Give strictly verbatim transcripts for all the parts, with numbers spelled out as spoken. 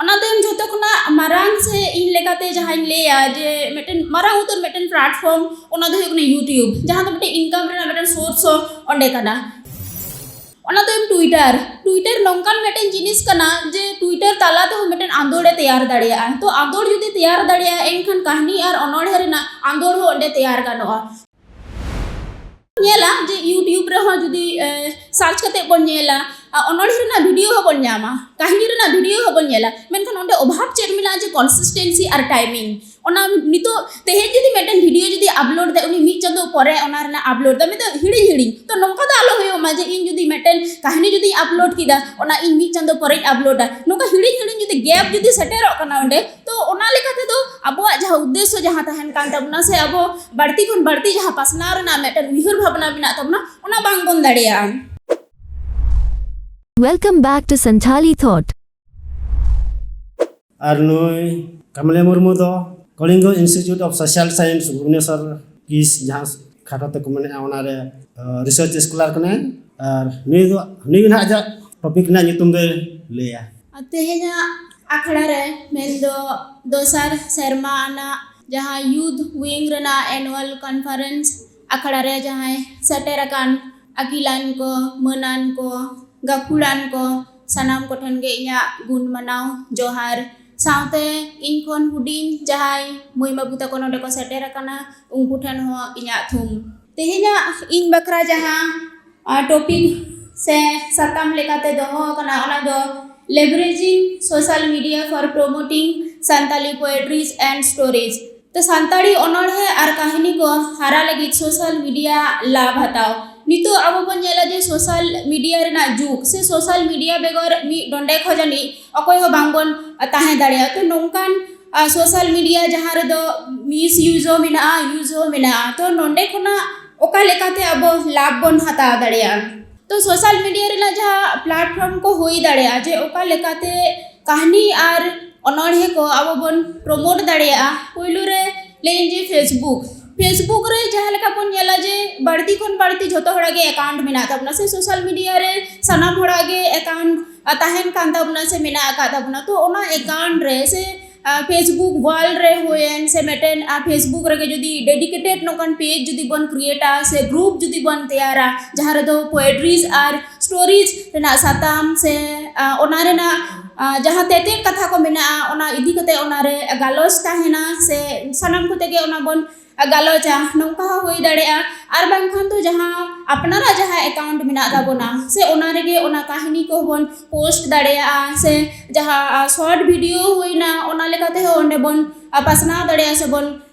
ᱚᱱᱟ ᱛᱟᱭᱚᱢ ᱡᱷᱚᱛᱚ ᱠᱷᱚᱱᱟᱜ ᱢᱟᱨᱟᱝ ᱥᱮ ᱤᱧ ᱞᱮᱠᱟᱛᱮ ᱡᱟᱦᱟᱸᱧ ᱞᱟᱹᱭᱟ ᱡᱮ ᱢᱤᱫᱴᱮᱱ ᱢᱟᱨᱟᱝ ᱩᱛᱟᱹᱨ ᱢᱤᱫᱴᱮᱱ platform, ᱚᱱᱟ ᱫᱚ ᱦᱩᱭᱩᱜ ᱠᱟᱱᱟ YouTube, ᱡᱟᱦᱟᱸ ᱫᱚ ᱢᱤᱫᱴᱮᱱ income ᱨᱮᱱᱟᱜ ᱢᱤᱫᱴᱮᱱ source ᱦᱚᱸ ᱚᱸᱰᱮ ᱠᱟᱱᱟ᱾ ᱚᱱᱟ ᱛᱟᱭᱚᱢ Twitter᱾ Twitter ᱱᱚᱝᱠᱟᱱ ᱢᱤᱫᱴᱮᱱ ᱡᱤᱱᱤᱥ ᱠᱟᱱᱟ ᱡᱮ Twitter ᱛᱟᱞᱟ ᱛᱮᱦᱚᱸ ᱢᱤᱫᱴᱮᱱ ᱟᱸᱫᱳᱲ ᱮ ᱛᱮᱭᱟᱨ ᱫᱟᱲᱮᱭᱟᱜᱼᱟ᱾ ᱛᱚ ᱟᱸᱫᱳᱲ ᱡᱩᱫᱤ ᱛᱮᱭᱟᱨ ᱫᱟᱲᱮᱭᱟᱜᱼᱟ, ᱮᱱᱠᱷᱟᱱ ᱠᱟᱹᱦᱱᱤ ᱟᱨ ᱚᱱᱚᱬᱦᱮ ᱨᱮᱱᱟᱜ ᱟᱸᱫᱳᱲ ᱦᱚᱸ ᱚᱸᱰᱮ ᱛᱮᱭᱟᱨ ᱜᱟᱱᱚᱜᱼᱟ᱾ ᱧᱮᱞᱟ ᱡᱮ YouTube ᱨᱮᱦᱚᱸ ᱡᱩᱫᱤ search ᱠᱟᱛᱮ ᱵᱚᱱ ᱧᱮᱞᱟ, ᱚᱱᱚᱬᱦᱮ ᱨᱮᱱᱟᱜ video ᱦᱚᱸᱵᱚᱱ ᱧᱟᱢᱟ, ᱠᱟᱹᱦᱱᱤ ᱨᱮᱱᱟᱜ video ᱦᱚᱸᱵᱚᱱ ᱧᱮᱞᱟ, ᱢᱮᱱᱠᱷᱟᱱ ᱚᱸᱰᱮ ᱚᱵᱷᱟᱵᱽ ᱪᱮᱫ ᱢᱮᱱᱟᱜᱼᱟ? ᱡᱮ consistency ᱟᱨ timing᱾ ᱚᱱᱟ ᱱᱤᱛᱚᱜ ᱛᱮᱦᱮᱧ ᱡᱩᱫᱤ ᱢᱤᱫᱴᱮᱱ video ᱡᱩᱫᱤ upload ᱫᱟ, ᱩᱱᱤ ᱢᱤᱫ ᱪᱟᱸᱫᱳ ᱯᱚᱨᱮ ᱚᱱᱟ ᱨᱮᱱᱟᱜ upload ᱫᱟ, ᱢᱮᱱᱫᱚ ᱦᱤᱲᱤᱧ ᱦᱤᱲᱤᱧ᱾ ᱛᱚ ᱱᱚᱝᱠᱟ ᱫᱚ ᱟᱞᱚ ᱦᱩᱭᱩᱜ ᱢᱟ ᱡᱮ ᱤᱧ ᱡᱩᱫᱤ ᱢᱤᱫᱴᱮᱱ ᱠᱟᱹᱦᱱᱤ ᱡᱩᱫᱤᱧ upload ᱠᱮᱫᱟ, ᱚᱱᱟ ᱤᱧ ᱢᱤᱫ ᱪᱟᱸᱫᱳ ᱯᱚᱨᱮᱧ upload ᱟ᱾ ᱱᱚᱝᱠᱟ ᱦᱤᱲᱤᱧ ᱦᱤᱲᱤᱧ ᱡᱩᱫᱤ gap ᱡᱩᱫᱤ ᱥᱮᱴᱮᱨᱚᱜ ᱠᱟᱱᱟ ᱚᱸᱰᱮ, ᱛᱚ ᱚᱱᱟ ᱞᱮᱠᱟ ᱛᱮᱫᱚ ᱟᱵᱚᱣᱟᱜ ᱡᱟᱦᱟᱸ ᱩᱫᱽᱫᱮᱥᱥᱚ ᱡᱟᱦᱟᱸ ᱛᱟᱦᱮᱱ ᱠᱟᱱ ᱛᱟᱵᱚᱱᱟ ᱥᱮ ᱟᱵᱚ ᱵᱟᱹᱲᱛᱤ ᱠᱷᱚᱱ ᱵᱟᱹᱲᱛᱤ ᱡᱟᱦᱟᱸ ᱯᱟᱥᱱᱟᱣ ᱨᱮᱱᱟᱜ ᱢᱤᱫᱴᱮᱱ ᱩᱭᱦᱟᱹᱨ ᱵᱷᱟᱵᱽᱱᱟ ᱢᱮᱱᱟᱜ ᱛᱟᱵᱚᱱᱟ, ᱚᱱᱟ ᱵᱟᱝ ᱵᱚᱱ ᱫᱟᱲᱮᱭᱟᱜᱼᱟ᱾ Welcome back to Santhali Thought. ᱟᱨ ᱱᱩᱭ ᱠᱟᱢᱞᱮ ᱢᱩᱨᱢᱩ ᱫᱚ Kalinga Institute of Social Science Bhubaneswar, ᱠᱤᱥ, ᱡᱟᱦᱟᱸ ᱠᱷᱟᱴᱚ ᱛᱮᱠᱚ ᱢᱮᱱᱮᱫᱼᱟ, ᱚᱱᱟᱨᱮ research scholar ᱠᱟᱱᱟᱭ᱾ ᱟᱨ ᱱᱩᱭ ᱫᱚ, ᱱᱩᱭ ᱜᱮ ᱱᱟᱦᱟᱜ ᱟᱡᱟᱜ topic ᱨᱮᱱᱟᱜ ᱧᱩᱛᱩᱢ ᱫᱚᱭ ᱞᱟᱹᱭᱟ᱾ ᱛᱮᱦᱮᱧᱟᱜ ᱟᱠᱷᱲᱟ ᱨᱮ, ᱢᱮᱱᱫᱚ ᱫᱚᱥᱟᱨ ᱥᱮᱨᱢᱟ ᱟᱱᱟᱜ ᱡᱟᱦᱟᱸ Youth Wing ᱨᱮᱱᱟᱜ annual conference ᱟᱠᱷᱲᱟ ᱨᱮ ᱡᱟᱦᱟᱸᱭ ᱥᱮᱴᱮᱨ ᱟᱠᱟᱱ ᱟᱹᱠᱤᱞᱟᱱ ᱠᱚ, ᱢᱟᱹᱱᱟᱱ ᱠᱚ, ᱜᱟᱹᱠᱷᱩᱲᱟᱱ ᱠᱚ, ᱥᱟᱱᱟᱢ ᱠᱚᱴᱷᱮᱱ ᱜᱮ ᱤᱧᱟᱹᱜ ᱜᱩᱱ ᱢᱟᱱᱟᱣ ᱡᱚᱦᱟᱨ᱾ ᱥᱟᱶᱛᱮ ᱤᱧ ᱠᱷᱚᱱ ᱦᱩᱰᱤᱧ ᱡᱟᱦᱟᱸᱭ ᱢᱟᱹᱭ ᱵᱟᱹᱵᱩ ᱛᱟᱠᱚ ᱱᱚᱰᱮ ᱠᱚ ᱥᱮᱴᱮᱨ ᱟᱠᱟᱱᱟ, ᱩᱱᱠᱩ ᱴᱷᱮᱱ ᱦᱚᱸ ᱤᱧᱟᱹᱜ ᱛᱷᱩᱢ᱾ ᱛᱮᱦᱮᱧᱟᱜ ᱤᱧ ᱵᱟᱠᱷᱨᱟ ᱡᱟᱦᱟᱸ topic ᱥᱮ ᱥᱟᱛᱟᱢ ᱞᱮᱠᱟᱛᱮ ᱫᱚᱦᱚ ᱟᱠᱟᱱᱟ, ᱚᱱᱟ ᱫᱚ Leveraging Social Media for Promoting Santali Poetries and Stories᱾ ᱛᱚ ᱥᱟᱱᱛᱟᱲᱤ ᱚᱱᱚᱬᱦᱮ ᱟᱨ ᱠᱟᱹᱦᱱᱤ ᱠᱚ ᱦᱟᱨᱟ ᱞᱟᱹᱜᱤᱫ social media ᱞᱟᱵᱷ ᱦᱟᱛᱟᱣ᱾ ᱱᱤᱛᱚᱜ ᱟᱵᱚ ᱵᱚᱱ ᱧᱮᱞᱟ ᱡᱮ social media ᱨᱮᱱᱟᱜ ᱡᱩᱜᱽ ᱥᱮ social media ᱵᱮᱜᱚᱨ ᱢᱤᱫ ᱰᱚᱸᱰᱮᱠ ᱦᱚᱸ ᱡᱟᱹᱱᱤᱡ ᱚᱠᱚᱭ ᱦᱚᱸ ᱵᱟᱝᱵᱚᱱ ᱛᱟᱦᱮᱸ ᱫᱟᱲᱮᱭᱟᱜᱼᱟ᱾ ᱛᱚ ᱱᱚᱝᱠᱟᱱ social media ᱡᱟᱦᱟᱸ ᱨᱮᱫᱚ misuse ᱦᱚᱸ ᱢᱮᱱᱟᱜᱼᱟ, use ᱦᱚᱸ ᱢᱮᱱᱟᱜᱼᱟ, ᱛᱚ ᱱᱚᱸᱰᱮ ᱠᱷᱚᱱᱟᱜ ᱚᱠᱟ ᱞᱮᱠᱟᱛᱮ ᱟᱵᱚ ᱞᱟᱵᱷ ᱵᱚᱱ ᱦᱟᱛᱟᱣ ᱫᱟᱲᱮᱭᱟᱜᱼᱟ? ᱛᱚ social media ᱨᱮᱱᱟᱜ ᱡᱟᱦᱟᱸ platform ᱠᱚ ᱦᱩᱭ ᱫᱟᱲᱮᱭᱟᱜᱼᱟ, ᱡᱮ ᱚᱠᱟ ᱞᱮᱠᱟᱛᱮ ᱠᱟᱹᱦᱱᱤ ᱟᱨ ᱚᱱᱚᱬᱦᱮ ᱠᱚ ᱟᱵᱚ ᱵᱚᱱ promote ᱫᱟᱲᱮᱭᱟᱜᱼᱟ, ᱯᱳᱭᱞᱳ ᱨᱮ ᱞᱟᱹᱭᱟᱹᱧ ᱡᱮ Facebook᱾ Facebook ᱨᱮ ᱡᱟᱦᱟᱸ ᱞᱮᱠᱟ ᱵᱚᱱ ᱧᱮᱞᱟ ᱡᱮ ᱵᱟᱹᱲᱛᱤ ᱠᱷᱚᱱ ᱵᱟᱹᱲᱛᱤ ᱡᱷᱚᱛᱚ ᱦᱚᱲᱟᱜ ᱜᱮ ᱮᱠᱟᱣᱩᱱᱴ ᱢᱮᱱᱟᱜ ᱛᱟᱵᱚᱱᱟ, ᱥᱮ ᱥᱳᱥᱟᱞ ᱢᱤᱰᱤᱭᱟ ᱨᱮ ᱥᱟᱱᱟᱢ ᱦᱚᱲᱟᱜ ᱜᱮ ᱮᱠᱟᱣᱩᱱᱴ ᱛᱟᱦᱮᱱ ᱠᱟᱱ ᱛᱟᱵᱚᱱᱟ ᱥᱮ ᱢᱮᱱᱟᱜ ᱟᱠᱟᱫ ᱛᱟᱵᱚᱱᱟ᱾ ᱛᱚ ᱚᱱᱟ ᱮᱠᱟᱣᱩᱱᱴ ᱨᱮ ᱥᱮ Facebook ᱣᱟᱞ ᱨᱮ ᱦᱩᱭᱮᱱ ᱥᱮ ᱢᱤᱫᱴᱮᱱ Facebook ᱨᱮᱜᱮ ᱡᱩᱫᱤ ᱰᱮᱰᱤᱠᱮᱴᱮᱰ ᱱᱚᱝᱠᱟᱱ ᱯᱮᱡᱽ ᱡᱩᱫᱤ ᱵᱚᱱ ᱠᱨᱤᱭᱮᱴᱟ ᱥᱮ ᱜᱨᱩᱯ ᱡᱩᱫᱤ ᱵᱚᱱ ᱛᱮᱭᱟᱨᱟ, ᱡᱟᱦᱟᱸ ᱨᱮᱫᱚ ᱯᱳᱭᱮᱴᱨᱤᱡᱽ ᱟᱨ ᱥᱴᱳᱨᱤᱡᱽ ᱨᱮᱱᱟᱜ ᱥᱟᱛᱟᱢ ᱥᱮ ᱚᱱᱟ ᱨᱮᱱᱟᱜ ᱡᱟᱦᱟᱸ ᱛᱮᱛᱮᱫ ᱠᱟᱛᱷᱟ ᱠᱚ ᱢᱮᱱᱟᱜᱼᱟ, ᱚᱱᱟ ᱤᱫᱤ ᱠᱟᱛᱮ ᱚᱱᱟᱨᱮ ᱜᱟᱞᱚᱪ ᱛᱟᱦᱮᱱᱟ ᱥᱮ ᱥᱟᱱᱟᱢ ᱠᱚᱛᱮ ᱜᱮ ᱚᱱᱟ ᱵᱚᱱ ᱜᱟᱞᱚᱪᱟ, ᱱᱚᱝᱠᱟ ᱦᱚᱸ ᱦᱩᱭ ᱫᱟᱲᱮᱭᱟᱜᱼᱟ᱾ ᱟᱨ ᱵᱟᱝᱠᱷᱟᱱ ᱫᱚ ᱡᱟᱦᱟᱸ ᱟᱯᱱᱟᱨᱟᱜ ᱡᱟᱦᱟᱸ ᱮᱠᱟᱣᱩᱱᱴ ᱢᱮᱱᱟᱜ ᱛᱟᱵᱚᱱᱟ ᱥᱮ ᱚᱱᱟ ᱨᱮᱜᱮ ᱚᱱᱟ ᱠᱟᱹᱦᱱᱤ ᱠᱚᱦᱚᱸ ᱵᱚᱱ ᱯᱳᱥᱴ ᱫᱟᱲᱮᱭᱟᱜᱼᱟ, ᱥᱮ ᱡᱟᱦᱟᱸ ᱥᱚᱨᱴ ᱵᱷᱤᱰᱤᱭᱳ ᱦᱩᱭᱱᱟ, ᱚᱱᱟ ᱞᱮᱠᱟ ᱛᱮᱦᱚᱸ ᱚᱸᱰᱮ ᱵᱚᱱ ᱯᱟᱥᱱᱟᱣ ᱫᱟᱲᱮᱭᱟᱜᱼᱟ ᱥᱮ ᱵᱚᱱ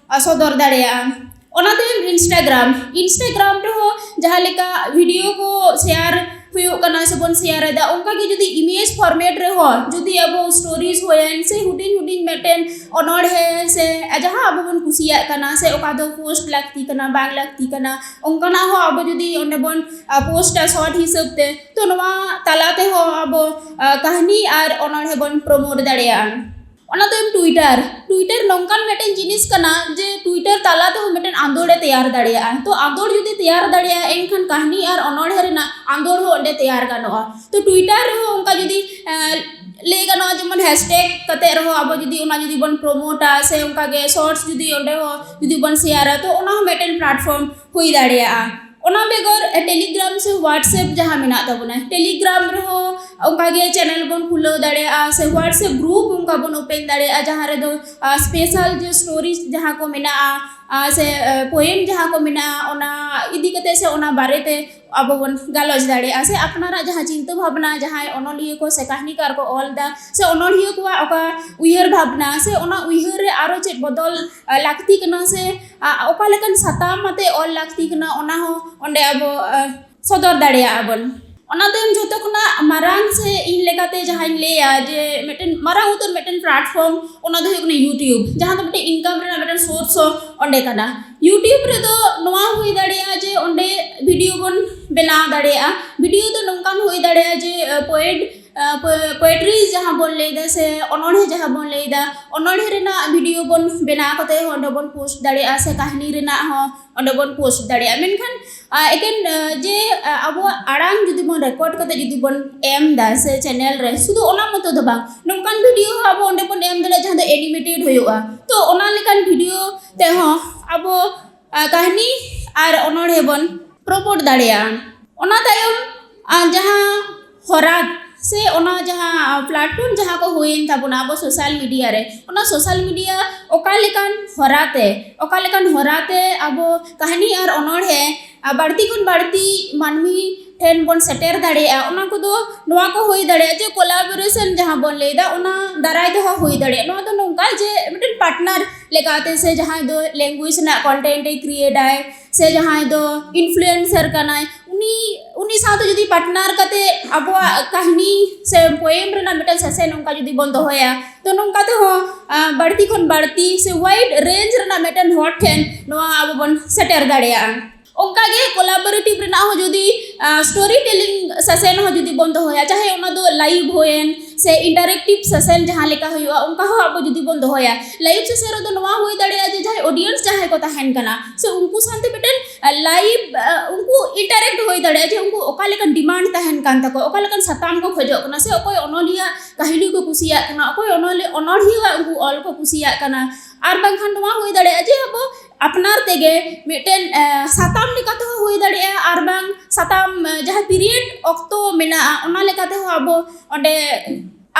ᱥᱚᱫᱚᱨ ᱫᱟᱲᱮᱭᱟᱜᱼᱟ᱾ ᱚᱱᱟ ᱛᱟᱭᱚᱢ ᱤᱱᱥᱴᱟᱜᱨᱟᱢ, ᱤᱱᱥᱴᱟᱜᱨᱟᱢ ᱨᱮᱦᱚᱸ ᱡᱟᱦᱟᱸ ᱞᱮᱠᱟ ᱵᱷᱤᱰᱤᱭᱳ ᱠᱚ ᱥᱮᱭᱟᱨ ᱦᱩᱭᱩᱜ ᱠᱟᱱᱟ ᱥᱮ ᱵᱚᱱ ᱥᱮᱭᱟᱨ ᱮᱫᱟ, ᱚᱱᱠᱟ ᱜᱮ ᱡᱩᱫᱤ ᱤᱢᱮᱡᱽ ᱯᱷᱚᱨᱢᱮᱴ ᱨᱮᱦᱚᱸ ᱡᱩᱫᱤ ᱟᱵᱚ ᱥᱴᱳᱨᱤᱡᱽ ᱦᱩᱭᱮᱱ ᱥᱮ ᱦᱩᱰᱤᱧ ᱦᱩᱰᱤᱧ ᱢᱤᱫᱴᱮᱱ ᱚᱱᱚᱬᱦᱮ ᱥᱮ ᱡᱟᱦᱟᱸ ᱟᱵᱚ ᱵᱚᱱ ᱠᱩᱥᱤᱭᱟᱜ ᱠᱟᱱᱟ ᱥᱮ ᱚᱠᱟ ᱫᱚ ᱯᱳᱥᱴ ᱞᱟᱹᱠᱛᱤ ᱠᱟᱱᱟ, ᱵᱟᱝ ᱞᱟᱹᱠᱛᱤ ᱠᱟᱱᱟ, ᱚᱱᱠᱟᱱᱟᱜ ᱦᱚᱸ ᱟᱵᱚ ᱡᱩᱫᱤ ᱚᱸᱰᱮ ᱵᱚᱱ ᱯᱳᱥᱴᱟ ᱥᱚᱨᱴ ᱦᱤᱥᱟᱹᱵ ᱛᱮ, ᱛᱚ ᱱᱚᱣᱟ ᱛᱟᱞᱟ ᱛᱮᱦᱚᱸ ᱟᱵᱚ ᱠᱟᱹᱦᱱᱤ ᱟᱨ ᱚᱱᱚᱬᱦᱮ ᱵᱚᱱ ᱯᱨᱚᱢᱳᱴ ᱫᱟᱲᱮᱭᱟᱜᱼᱟ᱾ ᱚᱱᱟ ᱛᱟᱭᱚᱢ ᱴᱩᱭᱴᱟᱨ᱾ ᱴᱩᱭᱴᱟᱨ ᱱᱚᱝᱠᱟᱱ ᱢᱤᱫᱴᱮᱱ ᱡᱤᱱᱤᱥ ᱠᱟᱱᱟ ᱡᱮ ᱴᱩᱭᱴᱟᱨ ᱛᱟᱞᱟ ᱛᱮᱦᱚᱸ ᱢᱤᱫᱴᱮᱱ ᱟᱸᱫᱳᱲ ᱮ ᱛᱮᱭᱟᱨ ᱫᱟᱲᱮᱭᱟᱜᱼᱟ᱾ ᱛᱚ ᱟᱸᱫᱳᱲ ᱡᱩᱫᱤ ᱛᱮᱭᱟᱨ ᱫᱟᱲᱮᱭᱟᱜᱼᱟ, ᱮᱱᱠᱷᱟᱱ ᱠᱟᱹᱦᱱᱤ ᱟᱨ ᱚᱱᱚᱬᱦᱮ ᱨᱮᱱᱟᱜ ᱟᱸᱫᱳᱲ ᱦᱚᱸ ᱚᱸᱰᱮ ᱛᱮᱭᱟᱨ ᱜᱟᱱᱚᱜᱼᱟ᱾ ᱛᱚ ᱴᱩᱭᱴᱟᱨ ᱨᱮᱦᱚᱸ ᱚᱱᱠᱟ ᱡᱩᱫᱤ ᱞᱟᱹᱭ ᱜᱟᱱᱚᱜᱼᱟ, ᱡᱮᱢᱚᱱ ᱦᱮᱥᱴᱮᱜ ᱠᱟᱛᱮ ᱨᱮᱦᱚᱸ ᱟᱵᱚ ᱡᱩᱫᱤ ᱚᱱᱟ ᱡᱩᱫᱤ ᱵᱚᱱ ᱯᱨᱚᱢᱳᱴᱟ ᱥᱮ ᱚᱱᱠᱟ ᱜᱮ ᱥᱚᱨᱴᱥ ᱡᱩᱫᱤ ᱚᱸᱰᱮ ᱦᱚᱸ ᱡᱩᱫᱤ ᱵᱚᱱ ᱥᱮᱭᱟᱨᱟ, ᱛᱚ ᱚᱱᱟ ᱦᱚᱸ ᱢᱤᱫᱴᱮᱱ ᱯᱞᱟᱴᱯᱷᱚᱨᱢ ᱦᱩᱭ ᱫᱟᱲᱮᱭᱟᱜᱼᱟ᱾ ᱚᱱᱟ ᱵᱮᱜᱚᱨ ᱴᱮᱞᱤᱜᱨᱟᱢ ᱥᱮ ᱣᱟᱴᱥᱮᱯ ᱡᱟᱦᱟᱸ ᱢᱮᱱᱟᱜ ᱛᱟᱵᱚᱱᱟ, ᱴᱮᱞᱤᱜᱨᱟᱢ ᱨᱮᱦᱚᱸ ᱚᱱᱠᱟ ᱜᱮ ᱪᱮᱱᱮᱞ ᱵᱚᱱ ᱠᱷᱩᱞᱟᱹᱣ ᱫᱟᱲᱮᱭᱟᱜᱼᱟ ᱥᱮ ᱣᱟᱴᱥᱮᱯ ᱜᱨᱩᱯ ᱚᱱᱠᱟ ᱵᱚᱱ ᱳᱯᱮᱱ ᱫᱟᱲᱮᱭᱟᱜᱼᱟ, ᱡᱟᱦᱟᱸ ᱨᱮᱫᱚ ᱥᱯᱮᱥᱟᱞ ᱡᱮ ᱥᱴᱳᱨᱤᱡᱽ ᱡᱟᱦᱟᱸ ᱠᱚ ᱢᱮᱱᱟᱜᱼᱟ ᱥᱮ ᱯᱳᱭᱮᱢ ᱡᱟᱦᱟᱸ ᱠᱚ ᱢᱮᱱᱟᱜᱼᱟ, ᱚᱱᱟ ᱤᱫᱤ ᱠᱟᱛᱮ ᱥᱮ ᱚᱱᱟ ᱵᱟᱨᱮᱛᱮ ᱟᱵᱚ ᱵᱚᱱ ᱜᱟᱞᱚᱪ ᱫᱟᱲᱮᱭᱟᱜᱼᱟ ᱥᱮ ᱟᱯᱱᱟᱨᱟᱜ ᱡᱟᱦᱟᱸ ᱪᱤᱱᱛᱟᱹ ᱵᱷᱟᱵᱽᱱᱟ, ᱡᱟᱦᱟᱸᱭ ᱚᱱᱚᱞᱤᱭᱟᱹ ᱠᱚ ᱥᱮ ᱠᱟᱹᱦᱱᱤᱠᱟᱨ ᱠᱚ ᱚᱞ ᱮᱫᱟ ᱥᱮ ᱚᱱᱚᱞᱤᱭᱟᱹ ᱠᱚᱣᱟᱜ ᱚᱠᱟ ᱩᱭᱦᱟᱹᱨ ᱵᱷᱟᱵᱽᱱᱟ ᱥᱮ ᱚᱱᱟ ᱩᱭᱦᱟᱹᱨ ᱨᱮ ᱟᱨᱚ ᱪᱮᱫ ᱵᱚᱫᱚᱞ ᱞᱟᱹᱠᱛᱤ ᱠᱟᱱᱟ ᱥᱮ ᱚᱠᱟ ᱞᱮᱠᱟᱱ ᱥᱟᱛᱟᱢ ᱟᱛᱮ ᱚᱞ ᱞᱟᱹᱠᱛᱤ ᱠᱟᱱᱟ, ᱚᱱᱟ ᱦᱚᱸ ᱚᱸᱰᱮ ᱟᱵᱚ ᱥᱚᱫᱚᱨ ᱫᱟᱲᱮᱭᱟᱜᱼᱟ ᱵᱚᱱ᱾ ᱚᱱᱟ ᱛᱟᱭᱚᱢ ᱡᱷᱚᱛᱚ ᱠᱷᱚᱱᱟᱜ ᱢᱟᱨᱟᱝ ᱥᱮ ᱤᱧ ᱞᱮᱠᱟᱛᱮ ᱡᱟᱦᱟᱸᱧ ᱞᱟᱹᱭᱟ ᱡᱮ ᱢᱤᱫᱴᱮᱱ ᱢᱟᱨᱟᱝ ᱩᱛᱟᱹᱨ ᱢᱤᱫᱴᱮᱱ ᱯᱞᱟᱴᱯᱷᱚᱨᱢ, ᱚᱱᱟ ᱫᱚ ᱦᱩᱭᱩᱜ ᱠᱟᱱᱟ ᱭᱩᱴᱤᱭᱩᱵᱽ, ᱡᱟᱦᱟᱸ ᱫᱚ ᱢᱤᱫᱴᱮᱱ ᱤᱱᱠᱟᱢ ᱨᱮᱱᱟᱜ ᱢᱤᱫᱴᱮᱱ ᱥᱳᱨᱥ ᱦᱚᱸ ᱚᱸᱰᱮ ᱠᱟᱱᱟ᱾ ᱭᱩᱴᱤᱭᱩᱵᱽ ᱨᱮᱫᱚ ᱱᱚᱣᱟ ᱦᱩᱭ ᱫᱟᱲᱮᱭᱟᱜᱼᱟ ᱡᱮ ᱚᱸᱰᱮ ᱵᱷᱤᱰᱤᱭᱳ ᱵᱚᱱ ᱵᱮᱱᱟᱣ ᱫᱟᱲᱮᱭᱟᱜᱼᱟ᱾ ᱵᱷᱤᱰᱤᱭᱳ ᱫᱚ ᱱᱚᱝᱠᱟᱱ ᱦᱩᱭ ᱫᱟᱲᱮᱭᱟᱜᱼᱟ ᱡᱮ ᱯᱚᱭᱮᱱᱴ ᱯᱳᱭᱮᱴᱨᱤ ᱡᱟᱦᱟᱸ ᱵᱚᱱ ᱞᱟᱹᱭᱫᱟ ᱥᱮ ᱚᱱᱚᱬᱦᱮ ᱡᱟᱦᱟᱸ ᱵᱚᱱ ᱞᱟᱹᱭᱫᱟ, ᱚᱱᱚᱬᱦᱮ ᱨᱮᱱᱟᱜ ᱵᱷᱤᱰᱤᱭᱳ ᱵᱚᱱ ᱵᱮᱱᱟᱣ ᱠᱟᱛᱮ ᱦᱚᱸ ᱚᱸᱰᱮ ᱵᱚᱱ ᱯᱳᱥᱴ ᱫᱟᱲᱮᱭᱟᱜᱼᱟ, ᱥᱮ ᱠᱟᱹᱦᱱᱤ ᱨᱮᱱᱟᱜ ᱦᱚᱸ ᱚᱸᱰᱮ ᱵᱚᱱ ᱯᱳᱥᱴ ᱫᱟᱲᱮᱭᱟᱜᱼᱟ᱾ ᱢᱮᱱᱠᱷᱟᱱ ᱮᱠᱮᱱ ᱡᱮ ᱟᱵᱚᱣᱟᱜ ᱟᱲᱟᱝ ᱡᱩᱫᱤ ᱵᱚᱱ ᱨᱮᱠᱚᱨᱰ ᱠᱟᱛᱮ ᱡᱩᱫᱤ ᱵᱚᱱ ᱮᱢ ᱫᱟ ᱥᱮ ᱪᱮᱱᱮᱞ ᱨᱮ, ᱥᱩᱫᱷᱩ ᱚᱱᱟ ᱢᱚᱛᱚ ᱫᱚ ᱵᱟᱝ, ᱱᱚᱝᱠᱟᱱ ᱵᱷᱤᱰᱤᱭᱳ ᱦᱚᱸ ᱟᱵᱚ ᱚᱸᱰᱮ ᱵᱚᱱ ᱮᱢ ᱫᱟᱲᱮᱭᱟᱜᱼᱟ ᱡᱟᱦᱟᱸ ᱫᱚ ᱮᱱᱤᱢᱮᱴᱮᱰ ᱦᱩᱭᱩᱜᱼᱟ᱾ ᱛᱚ ᱚᱱᱟ ᱞᱮᱠᱟᱱ ᱵᱷᱤᱰᱤᱭᱳ ᱛᱮᱦᱚᱸ ᱟᱵᱚ ᱠᱟᱹᱦᱱᱤ ᱟᱨ ᱚᱱᱚᱬᱦᱮ ᱵᱚᱱ ᱯᱨᱚᱢᱳᱴ ᱫᱟᱲᱮᱭᱟᱜᱼᱟ᱾ ᱚᱱᱟ ᱛᱟᱭᱚᱢ ᱡᱟᱦᱟᱸ ᱦᱚᱨᱟ ᱥᱮ ᱚᱱᱟ ᱡᱟᱦᱟᱸ ᱯᱞᱟᱴᱯᱷᱚᱨᱢ ᱡᱟᱦᱟᱸ ᱠᱚ ᱦᱩᱭᱮᱱ ᱛᱟᱵᱚᱱᱟ ᱟᱵᱚ ᱥᱳᱥᱟᱞ ᱢᱤᱰᱤᱭᱟ ᱨᱮ, ᱚᱱᱟ ᱥᱳᱥᱟᱞ ᱢᱤᱰᱤᱭᱟ ᱚᱠᱟ ᱞᱮᱠᱟᱱ ᱦᱚᱨᱟᱛᱮ, ᱚᱠᱟ ᱞᱮᱠᱟᱱ ᱦᱚᱨᱟᱛᱮ ᱟᱵᱚ ᱠᱟᱹᱦᱱᱤ ᱟᱨ ᱚᱱᱚᱬᱦᱮ ᱵᱟᱹᱲᱛᱤ ᱠᱷᱚᱱ ᱵᱟᱹᱲᱛᱤ ᱢᱟᱹᱱᱢᱤ ᱴᱷᱮᱱ ᱵᱚᱱ ᱥᱮᱴᱮᱨ ᱫᱟᱲᱮᱭᱟᱜᱼᱟ, ᱚᱱᱟ ᱠᱚᱫᱚ ᱱᱚᱣᱟ ᱠᱚ ᱦᱩᱭ ᱫᱟᱲᱮᱭᱟᱜᱼᱟ ᱡᱮ ᱠᱳᱞᱟᱵᱳᱨᱮᱥᱚᱱ ᱡᱟᱦᱟᱸ ᱵᱚᱱ ᱞᱟᱹᱭᱫᱟ, ᱚᱱᱟ ᱫᱟᱨᱟᱭ ᱛᱮᱦᱚᱸ ᱦᱩᱭ ᱫᱟᱲᱮᱭᱟᱜᱼᱟ᱾ ᱱᱚᱣᱟ ᱫᱚ ᱱᱚᱝᱠᱟ ᱡᱮ ᱢᱤᱫᱴᱮᱱ ᱯᱟᱨᱴᱱᱟᱨ ᱞᱮᱠᱟᱛᱮ ᱥᱮ ᱡᱟᱦᱟᱸᱭ ᱫᱚ ᱞᱮᱝᱜᱩᱭᱮᱡᱽ ᱨᱮᱱᱟᱜ ᱠᱚᱱᱴᱮᱱᱴ ᱮ ᱠᱨᱤᱭᱮᱴᱟᱭ ᱥᱮ ᱡᱟᱦᱟᱸᱭ ᱫᱚ ᱤᱱᱯᱷᱞᱩᱭᱮᱱᱥᱟᱨ ᱠᱟᱱᱟᱭ, ᱩᱱᱤ ᱩᱱᱤ ᱥᱟᱶᱛᱮ ᱡᱩᱫᱤ ᱯᱟᱨᱴᱱᱟᱨ ᱠᱟᱛᱮ ᱟᱵᱚᱣᱟᱜ ᱠᱟᱹᱦᱱᱤ ᱥᱮ ᱯᱳᱭᱮᱢ ᱨᱮᱱᱟᱜ ᱢᱤᱫᱴᱮᱱ ᱥᱮᱥᱮᱱ ᱚᱱᱠᱟ ᱡᱩᱫᱤ ᱵᱚᱱ ᱫᱚᱦᱚᱭᱟ, ᱛᱚ ᱱᱚᱝᱠᱟ ᱛᱮᱦᱚᱸ ᱵᱟᱹᱲᱛᱤ ᱠᱷᱚᱱ ᱵᱟᱹᱲᱛᱤ ᱥᱮ ᱣᱟᱭᱤᱰ ᱨᱮᱧᱡᱽ ᱨᱮᱱᱟᱜ ᱢᱤᱫᱴᱮᱱ ᱦᱚᱲ ᱴᱷᱮᱱ ᱱᱚᱣᱟ ᱟᱵᱚ ᱵᱚᱱ ᱥᱮᱴᱮᱨ ᱫᱟᱲᱮᱭᱟᱜᱼᱟ᱾ ᱚᱱᱠᱟᱜᱮ ᱠᱳᱞᱟᱵᱳᱨᱮᱴᱤᱵᱷ ᱨᱮᱱᱟᱜ ᱦᱚᱸ ᱡᱩᱫᱤ ᱥᱴᱳᱨᱤ ᱴᱮᱞᱤᱝ ᱥᱮᱥᱮᱱ ᱦᱚᱸ ᱡᱩᱫᱤ ᱵᱚᱱ ᱫᱚᱦᱚᱭᱟ, ᱪᱟᱦᱮ ᱚᱱᱟ ᱫᱚ ᱞᱟᱭᱤᱵᱷ ᱦᱩᱭᱮᱱ ᱥᱮ ᱤᱱᱴᱟᱨᱮᱠᱴᱤᱵᱷ ᱥᱮᱥᱮᱱ ᱡᱟᱦᱟᱸ ᱞᱮᱠᱟ ᱦᱩᱭᱩᱜᱼᱟ, ᱚᱱᱠᱟ ᱦᱚᱸ ᱟᱵᱚ ᱡᱩᱫᱤ ᱵᱚᱱ ᱫᱚᱦᱚᱭᱟ᱾ ᱞᱟᱭᱤᱵᱷ ᱥᱮᱥᱮᱱ ᱨᱮᱫᱚ ᱱᱚᱣᱟ ᱦᱩᱭ ᱫᱟᱲᱮᱭᱟᱜᱼᱟ ᱡᱮ ᱡᱟᱦᱟᱸᱭ ᱚᱰᱤᱭᱮᱱᱥ ᱡᱟᱦᱟᱸᱭ ᱠᱚ ᱛᱟᱦᱮᱱ ᱠᱟᱱᱟ, ᱥᱮ ᱩᱱᱠᱩ ᱥᱟᱶᱛᱮ ᱢᱤᱫᱴᱮᱱ ᱞᱟᱭᱤᱵᱷ ᱩᱱᱠᱩ ᱤᱱᱴᱟᱨᱮᱠᱴ ᱦᱩᱭ ᱫᱟᱲᱮᱭᱟᱜᱼᱟ ᱡᱮ ᱩᱱᱠᱩ ᱚᱠᱟ ᱞᱮᱠᱟᱱ ᱰᱤᱢᱟᱱᱰ ᱛᱟᱦᱮᱱ ᱠᱟᱱ ᱛᱟᱠᱚᱣᱟ, ᱚᱠᱟ ᱞᱮᱠᱟᱱ ᱥᱟᱛᱟᱢ ᱠᱚ ᱠᱷᱚᱡᱚᱜ ᱠᱟᱱᱟ, ᱥᱮ ᱚᱠᱚᱭ ᱚᱱᱚᱞᱤᱭᱟᱹ ᱠᱟᱹᱦᱱᱤ ᱠᱚ ᱠᱩᱥᱤᱭᱟᱜ ᱠᱟᱱᱟ, ᱚᱠᱚᱭ ᱚᱱᱚᱞᱤᱭᱟᱹ ᱚᱱᱚᱬᱦᱤᱭᱟᱹᱣᱟᱜ ᱩᱱᱠᱩ ᱚᱞ ᱠᱚ ᱠᱩᱥᱤᱭᱟᱜ ᱠᱟᱱᱟ᱾ ᱟᱨ ᱵᱟᱝᱠᱷᱟᱱ ᱱᱚᱣᱟ ᱦᱩᱭ ᱫᱟᱲᱮᱭᱟᱜᱼᱟ ᱡᱮ ᱟᱵᱚ ᱟᱯᱱᱟᱨ ᱛᱮᱜᱮ ᱢᱤᱫᱴᱮᱱ ᱥᱟᱛᱟᱢ ᱞᱮᱠᱟ ᱛᱮᱦᱚᱸ ᱦᱩᱭ ᱫᱟᱲᱮᱭᱟᱜᱼᱟ, ᱟᱨ ᱵᱟᱝ ᱥᱟᱛᱟᱢ ᱡᱟᱦᱟᱸ ᱯᱤᱨᱤᱭᱚᱰ ᱚᱠᱛᱚ ᱢᱮᱱᱟᱜᱼᱟ, ᱚᱱᱟ ᱞᱮᱠᱟ ᱛᱮᱦᱚᱸ ᱟᱵᱚ ᱚᱸᱰᱮ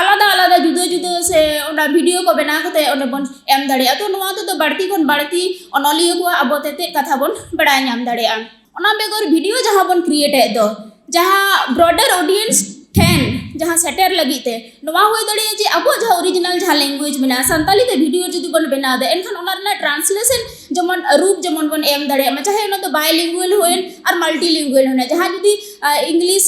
ᱟᱞᱟᱫᱟ ᱟᱞᱟᱫᱟ ᱡᱩᱫᱟᱹ ᱡᱩᱫᱟᱹ ᱥᱮ ᱚᱱᱟ ᱵᱷᱤᱰᱤᱭᱳ ᱠᱚ ᱵᱮᱱᱟᱣ ᱠᱟᱛᱮ ᱚᱸᱰᱮ ᱵᱚᱱ ᱮᱢ ᱫᱟᱲᱮᱭᱟᱜᱼᱟ᱾ ᱛᱚ ᱱᱚᱣᱟ ᱛᱮᱫᱚ ᱵᱟᱹᱲᱛᱤ ᱠᱷᱚᱱ ᱵᱟᱹᱲᱛᱤ ᱚᱱᱚᱞᱤᱭᱟᱹ ᱠᱚᱣᱟᱜ ᱟᱵᱚ ᱛᱮᱛᱮᱫ ᱠᱟᱛᱷᱟ ᱵᱚᱱ ᱵᱟᱲᱟᱭ ᱧᱟᱢ ᱫᱟᱲᱮᱭᱟᱜᱼᱟ᱾ ᱚᱱᱟ ᱵᱮᱜᱚᱨ ᱵᱷᱤᱰᱤᱭᱳ ᱡᱟᱦᱟᱸ ᱵᱚᱱ ᱠᱨᱤᱭᱮᱴ ᱮᱫ ᱫᱚ, ᱡᱟᱦᱟᱸ ᱵᱨᱚᱰᱟᱨ ᱚᱰᱤᱭᱮᱱᱥ ᱴᱷᱮᱱ ᱡᱟᱦᱟᱸ ᱥᱮᱴᱮᱨ ᱞᱟᱹᱜᱤᱫ ᱛᱮ, ᱱᱚᱣᱟ ᱦᱩᱭ ᱫᱟᱲᱮᱭᱟᱜᱼᱟ ᱡᱮ ᱟᱵᱚᱣᱟᱜ ᱡᱟᱦᱟᱸ ᱚᱨᱤᱡᱤᱱᱟᱞ ᱞᱮᱝᱜᱩᱭᱮᱡᱽ ᱢᱮᱱᱟᱜᱼᱟ, ᱥᱟᱱᱛᱟᱞᱤ ᱛᱮ ᱵᱷᱤᱰᱤᱭᱳ ᱡᱩᱫᱤ ᱵᱚᱱ ᱵᱮᱱᱟᱣ ᱮᱫᱟ, ᱮᱱᱠᱷᱟᱱ ᱚᱱᱟ ᱨᱮᱱᱟᱜ ᱴᱨᱟᱱᱥᱞᱮᱥᱚᱱ ᱡᱮᱢᱚᱱ ᱨᱩᱯ ᱡᱮᱢᱚᱱ ᱵᱚᱱ ᱮᱢ ᱫᱟᱲᱮᱭᱟᱜ ᱢᱟ, ᱪᱟᱦᱮ ᱚᱱᱟ ᱫᱚ ᱵᱟᱭᱞᱤᱝᱜᱩᱭᱟᱞ ᱦᱩᱭᱮᱱ ᱟᱨ ᱢᱟᱞᱴᱤᱞᱤᱝᱜᱩᱭᱟᱞ ᱦᱩᱭᱮᱱ, ᱡᱟᱦᱟᱸ ᱡᱩᱫᱤ ᱤᱝᱞᱤᱥ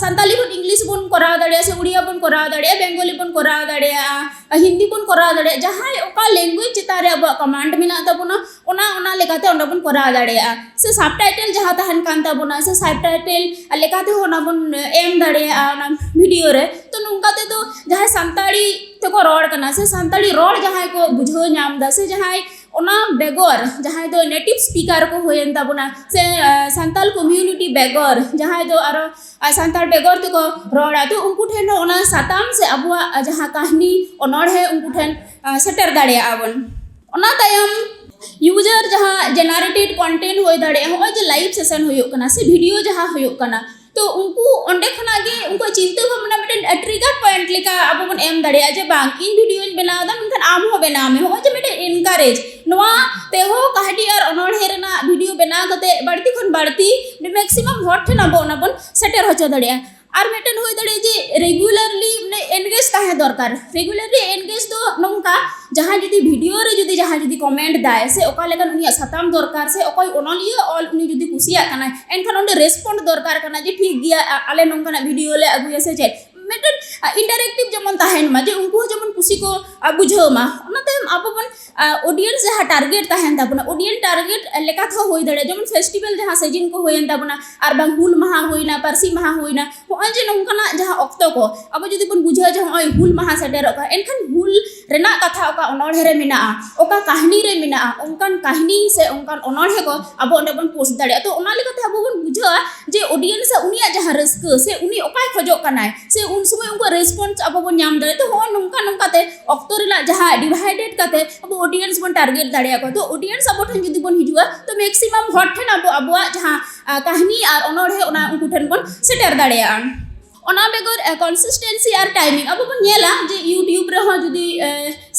ᱥᱟᱱᱛᱟᱞᱤ ᱠᱷᱚᱱ ᱤᱝᱞᱤᱥ ᱵᱚᱱ ᱠᱚᱨᱟᱣ ᱫᱟᱲᱮᱭᱟᱜᱼᱟ, ᱥᱮ ᱩᱲᱤᱭᱟ ᱵᱚᱱ ᱠᱚᱨᱟᱣ ᱫᱟᱲᱮᱭᱟᱜᱼᱟ, ᱵᱮᱝᱜᱚᱞᱤ ᱵᱚᱱ ᱠᱚᱨᱟᱣ ᱫᱟᱲᱮᱭᱟᱜᱼᱟ, ᱦᱤᱱᱫᱤ ᱵᱚᱱ ᱠᱚᱨᱟᱣ ᱫᱟᱲᱮᱭᱟᱜᱼᱟ, ᱡᱟᱦᱟᱸᱭ ᱚᱠᱟ ᱞᱮᱝᱜᱩᱭᱮᱡᱽ ᱪᱮᱛᱟᱱ ᱨᱮ ᱟᱵᱚᱣᱟᱜ ᱠᱚᱢᱟᱱᱰ ᱢᱮᱱᱟᱜ ᱛᱟᱵᱚᱱᱟ, ᱚᱱᱟ ᱚᱱᱟ ᱞᱮᱠᱟᱛᱮ ᱚᱸᱰᱮ ᱵᱚᱱ ᱠᱚᱨᱟᱣ ᱫᱟᱲᱮᱭᱟᱜᱼᱟ᱾ ᱥᱮ ᱥᱟᱵᱴᱟᱭᱴᱮᱞ ᱡᱟᱦᱟᱸ ᱛᱟᱦᱮᱱ ᱠᱟᱱ ᱛᱟᱵᱚᱱᱟ, ᱥᱮ ᱥᱟᱵᱴᱟᱭᱴᱮᱞ ᱞᱮᱠᱟ ᱛᱮᱦᱚᱸ ᱚᱱᱟ ᱵᱚᱱ ᱮᱢ ᱫᱟᱲᱮᱭᱟᱜᱼᱟ ᱚᱱᱟ ᱵᱷᱤᱰᱤᱭᱳ ᱨᱮ᱾ ᱛᱚ ᱱᱚᱝᱠᱟ ᱛᱮᱫᱚ ᱡᱟᱦᱟᱸᱭ ᱥᱟᱱᱛᱟᱲᱤ ᱛᱮᱠᱚ ᱨᱚᱲ ᱠᱟᱱᱟ, ᱥᱮ ᱥᱟᱱᱛᱟᱲᱤ ᱨᱚᱲ ᱡᱟᱦᱟᱸᱭ ᱠᱚ ᱵᱩᱡᱷᱟᱹᱣ ᱧᱟᱢ ᱮᱫᱟ, ᱥᱮ ᱡᱟᱦᱟᱸᱭ ᱚᱱᱟ ᱵᱮᱜᱚᱨ ᱡᱟᱦᱟᱸᱭ ᱫᱚ ᱱᱮᱴᱤᱵᱷ ᱥᱯᱤᱠᱟᱨ ᱠᱚ ᱦᱩᱭᱮᱱ ᱛᱟᱵᱚᱱᱟ, ᱥᱮ ᱥᱟᱱᱛᱟᱲ ᱠᱚᱢᱤᱭᱩᱱᱤᱴᱤ ᱵᱮᱜᱚᱨ ᱡᱟᱦᱟᱸᱭ ᱫᱚ ᱟᱨᱚ ᱥᱟᱱᱛᱟᱲ ᱵᱮᱜᱚᱨ ᱛᱮᱠᱚ ᱨᱚᱲᱟ, ᱛᱚ ᱩᱱᱠᱩ ᱴᱷᱮᱱ ᱦᱚᱸ ᱚᱱᱟ ᱥᱟᱛᱟᱢ ᱥᱮ ᱟᱵᱚᱣᱟᱜ ᱡᱟᱦᱟᱸ ᱠᱟᱹᱦᱱᱤ ᱚᱱᱚᱬᱦᱮ ᱩᱱᱠᱩ ᱴᱷᱮᱱ ᱥᱮᱴᱮᱨ ᱫᱟᱲᱮᱭᱟᱜᱼᱟ ᱵᱚᱱ᱾ ᱚᱱᱟ ᱛᱟᱭᱚᱢ ᱭᱩᱡᱟᱨ ᱡᱟᱦᱟᱸ ᱡᱮᱱᱟᱨᱮᱴᱮᱰ ᱠᱚᱱᱴᱮᱱᱴ ᱦᱩᱭ ᱫᱟᱲᱮᱭᱟᱜᱼᱟ, ᱱᱚᱜᱼᱚᱭ ᱡᱮ ᱞᱟᱭᱤᱵᱷ ᱥᱮᱥᱚᱱ ᱦᱩᱭᱩᱜ ᱠᱟᱱᱟ ᱥᱮ ᱵᱷᱤᱰᱤᱭᱳ ᱡᱟᱦᱟᱸ ᱦᱩᱭᱩᱜ ᱠᱟᱱᱟ, ᱛᱚ ᱩᱱᱠᱩ ᱚᱸᱰᱮ ᱠᱷᱚᱱᱟᱜ ᱜᱮ ᱩᱱᱠᱩᱣᱟᱜ ᱪᱤᱱᱛᱟᱹ ᱵᱷᱟᱵᱽᱱᱟ ᱢᱤᱫᱴᱮᱱ ᱴᱨᱤᱜᱟᱨ ᱯᱚᱭᱮᱱᱴ ᱞᱮᱠᱟ ᱟᱵᱚ ᱵᱚᱱ ᱮᱢ ᱫᱟᱲᱮᱭᱟᱜᱼᱟ ᱡᱮ ᱵᱟᱝ, ᱤᱧ ᱵᱷᱤᱰᱤᱭᱳᱧ ᱵᱮᱱᱟᱣ ᱮᱫᱟ, ᱢᱮᱱᱠᱷᱟᱱ ᱟᱢ ᱦᱚᱸ ᱵᱮᱱᱟᱣ ᱢᱮ᱾ ᱱᱚᱜᱼᱚᱭ ᱡᱮ ᱢᱤᱫᱴᱮᱱ ᱮᱱᱠᱟᱨᱮᱡᱽ, ᱱᱚᱣᱟ ᱛᱮᱦᱚᱸ ᱠᱟᱹᱦᱱᱤ ᱟᱨ ᱚᱱᱚᱬᱦᱮ ᱨᱮᱱᱟᱜ ᱵᱷᱤᱰᱤᱭᱳ ᱵᱮᱱᱟᱣ ᱠᱟᱛᱮ ᱵᱟᱹᱲᱛᱤ ᱠᱷᱚᱱ ᱵᱟᱹᱲᱛᱤ ᱢᱮᱠᱥᱤᱢᱟᱢ ᱦᱚᱲ ᱴᱷᱮᱱ ᱟᱵᱚ ᱚᱱᱟ ᱵᱚᱱ ᱥᱮᱴᱮᱨ ᱦᱚᱪᱚ ᱫᱟᱲᱮᱭᱟᱜᱼᱟ᱾ ᱟᱨ ᱢᱤᱫᱴᱮᱱ ᱦᱩᱭ ᱫᱟᱲᱮᱭᱟᱜᱼᱟ ᱡᱮ ᱨᱮᱜᱩᱞᱟᱨᱞᱤ ᱢᱟᱱᱮ ᱮᱱᱜᱮᱡᱽ ᱛᱟᱦᱮᱸ ᱫᱚᱨᱠᱟᱨ᱾ ᱨᱮᱜᱩᱞᱟᱨᱞᱤ ᱮᱱᱜᱮᱡᱽ ᱫᱚ ᱱᱚᱝᱠᱟ, ᱡᱟᱦᱟᱸᱭ ᱡᱩᱫᱤ ᱵᱷᱤᱰᱤᱭᱳ ᱨᱮ ᱡᱩᱫᱤ ᱡᱟᱦᱟᱸᱭ ᱡᱩᱫᱤ ᱠᱚᱢᱮᱱᱴ ᱫᱟᱭ ᱥᱮ ᱚᱠᱟ ᱞᱮᱠᱟᱱ ᱩᱱᱤᱭᱟᱜ ᱥᱟᱛᱟᱢ ᱫᱚᱨᱠᱟᱨ ᱥᱮ ᱚᱠᱚᱭ ᱚᱱᱚᱞᱤᱭᱟᱹ ᱚᱞ ᱩᱱᱤ ᱡᱩᱫᱤ ᱠᱩᱥᱤᱭᱟᱜ ᱠᱟᱱᱟᱭ, ᱮᱱᱠᱷᱟᱱ ᱚᱸᱰᱮ ᱨᱮᱥᱯᱚᱱᱰ ᱫᱚᱨᱠᱟᱨ ᱠᱟᱱᱟ ᱡᱮ ᱴᱷᱤᱠ ᱜᱮᱭᱟ, ᱟ- ᱟᱞᱮ ᱱᱚᱝᱠᱟᱱᱟᱜ ᱵᱷᱤᱰᱤᱭᱳ ᱞᱮ ᱟᱹᱜᱩᱭᱟ ᱥᱮ ᱪᱮᱫ᱾ ᱢᱤᱫᱴᱮᱱ ᱤᱱᱴᱟᱨᱮᱠᱴᱤᱵᱷ ᱡᱮᱢᱚᱱ ᱛᱟᱦᱮᱱ ᱢᱟ, ᱡᱮ ᱩᱱᱠᱩ ᱦᱚᱸ ᱡᱮᱢᱚᱱ ᱠᱩᱥᱤ ᱠᱚ ᱟ, ᱵᱩᱡᱷᱟᱹᱣ ᱢᱟ᱾ ᱚᱱᱟ ᱛᱟᱭᱚᱢ ᱟᱵᱚ ᱵᱚᱱ ᱚᱰᱤᱭᱮᱱᱥ ᱡᱟᱦᱟᱸ ᱴᱟᱨᱜᱮᱴ ᱛᱟᱦᱮᱱ ᱛᱟᱵᱚᱱᱟ, ᱚᱰᱤᱭᱮᱱᱥ ᱴᱟᱨᱜᱮᱴ ᱞᱮᱠᱟ ᱛᱮᱦᱚᱸ ᱦᱩᱭ ᱫᱟᱲᱮᱭᱟᱜᱼᱟ, ᱡᱮᱢᱚᱱ ᱯᱷᱮᱥᱴᱤᱵᱮᱞ ᱡᱟᱦᱟᱸ ᱥᱤᱡᱤᱱ ᱠᱚ ᱦᱩᱭᱮᱱ ᱛᱟᱵᱚᱱᱟ, ᱟᱨ ᱵᱟᱝ ᱦᱩᱞ ᱢᱟᱦᱟ ᱦᱩᱭᱱᱟ, ᱯᱟᱹᱨᱥᱤ ᱢᱟᱦᱟ ᱦᱩᱭᱱᱟ, ᱱᱚᱜᱼᱚᱭ ᱡᱮ ᱱᱚᱝᱠᱟᱱᱟᱜ ᱡᱟᱦᱟᱸ ᱚᱠᱛᱚ ᱠᱚ ᱟᱵᱚ ᱡᱩᱫᱤ ᱵᱚᱱ ᱵᱩᱡᱷᱟᱹᱣᱟ ᱡᱮ ᱱᱚᱜᱼᱚᱭ ᱦᱩᱞ ᱢᱟᱦᱟ ᱥᱮᱴᱮᱨᱚᱜ ᱠᱟᱱᱟ, ᱮᱱᱠᱷᱟᱱ ᱦᱩᱞ ᱨᱮᱱᱟᱜ ᱠᱟᱛᱷᱟ ᱚᱠᱟ ᱚᱱᱚᱬᱦᱮ ᱨᱮ ᱢᱮᱱᱟᱜᱼᱟ, ᱚᱠᱟ ᱠᱟᱹᱦᱱᱤ ᱨᱮ ᱢᱮᱱᱟᱜᱼᱟ, ᱚᱱᱠᱟᱱ ᱠᱟᱹᱦᱱᱤ ᱥᱮ ᱚᱱᱠᱟᱱ ᱚᱱᱚᱬᱦᱮ ᱠᱚ ᱟᱵᱚ ᱚᱸᱰᱮ ᱵᱚᱱ ᱯᱳᱥᱴ ᱫᱟᱲᱮᱭᱟᱜᱼᱟ᱾ ᱛᱚ ᱚᱱᱟ ᱞᱮᱠᱟᱛᱮ ᱟᱵᱚ ᱵᱚᱱ ᱵᱩᱡᱷᱟᱹᱣᱟ ᱡᱮ ᱚᱰᱤᱭᱮᱱᱥ ᱟᱜ ᱩᱱᱤᱭᱟᱜ ᱡᱟᱦᱟᱸ ᱨᱟᱹᱥᱠᱟᱹ ᱥᱮ ᱩᱱᱤ ᱚᱠᱟᱭ ᱠᱷᱚᱡᱚᱜ ᱠᱟᱱᱟᱭ ᱥᱮ ᱩᱱ ᱥᱚᱢᱚᱭ ᱩᱱᱠᱩᱣᱟᱜ ᱨᱮᱥᱯᱚᱱᱥ ᱟᱵᱚ ᱵᱚᱱ ᱧᱟᱢ ᱫᱟᱲᱮᱭᱟᱜᱼᱟ᱾ ᱛᱚ ᱦᱚᱸᱜᱼᱚᱭ ᱱᱚᱝᱠᱟ ᱱᱚᱝᱠᱟ ᱛᱮ ᱚᱠᱛᱚ ᱨᱮᱱᱟᱜ ᱡᱟᱦᱟᱸ ᱰᱤᱵᱷᱟᱭᱰᱮᱰ ᱠᱟᱛᱮ ᱟᱵᱚ ᱚᱰᱤᱭᱮᱱᱥ ᱵᱚᱱ ᱴᱟᱨᱜᱮᱴ ᱫᱟᱲᱮᱭᱟᱠᱚᱣᱟ᱾ ᱛᱚ ᱚᱰᱤᱭᱮᱱᱥ ᱟᱵᱚ ᱴᱷᱮᱱ ᱡᱩᱫᱤ ᱵᱚᱱ ᱦᱤᱡᱩᱜᱼᱟ, ᱛᱚ ᱢᱮᱠᱥᱤᱢᱟᱢ ᱦᱚᱲ ᱴᱷᱮᱱ ᱟᱵᱚ ᱟᱵᱚᱣᱟᱜ ᱡᱟᱦᱟᱸ ᱟᱸ, ᱠᱟᱹᱦᱱᱤ ᱟᱨ ᱚᱱᱚᱬᱦᱮ ᱚᱱᱟ ᱩᱱᱠᱩ ᱴᱷᱮᱱ ᱵᱚᱱ ᱥᱮᱴᱮᱨ ᱫᱟᱲᱮᱭᱟᱜᱼᱟ᱾ ᱚᱱᱟ ᱵᱮᱜᱚᱨ ᱠᱚᱱᱥᱤᱥᱴᱮᱱᱥᱤ ᱟᱨ ᱴᱟᱭᱢᱤᱝ ᱟᱵᱚ ᱵᱚᱱ ᱧᱮᱞᱟ ᱡᱮ ᱭᱩᱴᱤᱭᱩᱵᱽ ᱨᱮᱦᱚᱸ ᱡᱩᱫᱤ